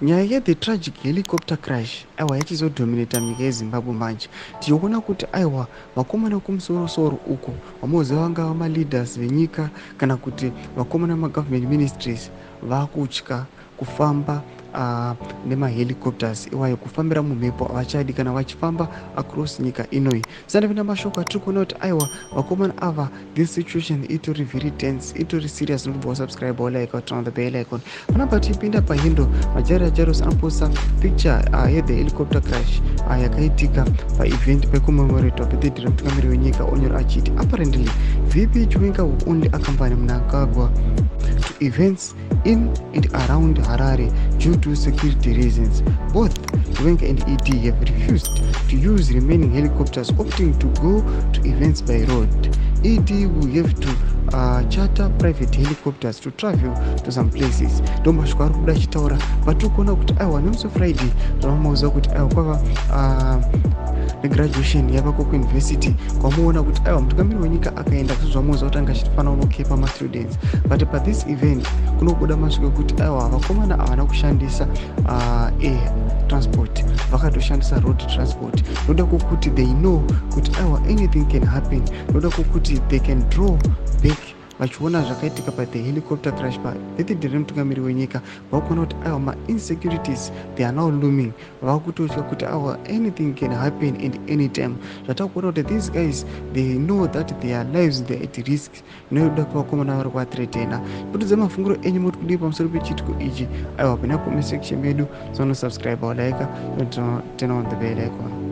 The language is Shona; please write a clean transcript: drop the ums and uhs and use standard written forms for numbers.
Nyaya yethe tragic helicopter crash, aiwa, yachizodominata nyika yeZimbabwe manje. Tichiona kuti, aiwa, vakomana kumusorosoro uko vamoziva, vangava maleaders venyika kana kuti vakomana vemagovernment ministries, vakutya kufamba nemahelicopters iwayo. Kufambira mumhepo havachadi kana vachifamba across nyika inoi. Sandapinda mashoko atiri kuona kuti, aiwa, vakomana ava, this situation itori very tense, itori serious. Nokubva wasubscribe, walike, turn on the bell icon. Panapa tichipinda pahindo Majaira Jairos anoposta picture yethe helicopter crash yakaitika paevent pecommemoratwa birthday remutungamiri wenyika. Onyora achiti, "Apparently VP Chiwenga will only accompany Mnangagwa to events in and around Harare due to security reasons. Both Chiwenga and ED have refused to use remaining helicopters, opting to go to events by road. ED will have to charter private helicopters to travel to some places." Ndo mashoko ari kubuda achitaura patiri kuona kuti, aiwa, nemusi Friday, zvamauziva kuti, aiwa, kwava negraduation yavako kuuniversity, kwamuona kuti, aiwa, mutungamiri wenyika akaenda kusozvamuziva kuti anga achifanira kunokepa mastudents. But pathis event kunobuda masviko ekuti, aiwa, vakomana havana kushandisa air transport, vakatoshandisa road transport, noda kwokuti they know kuti, aiwa, anything can happen, noda kwokuti they can draw back vachiona zvakaitika pathe helicopter crash pabirthday remutungamiri wenyika. Vakuona kuti, aiwa, mainsecurities, they are now looming. Vakutotya kuti, aiwa, anything can happen at any time. Zvatakuona kuti these guys, they know that their lives, they are at risk nekuda kwevakomana vari kuvathreatena. Kutudza mafungiro enyu, muri kudii pamusoro pechiitiko ichi? Aiwa, pinda comment section medu, sonosubscribe, walike, turn on the bell icon.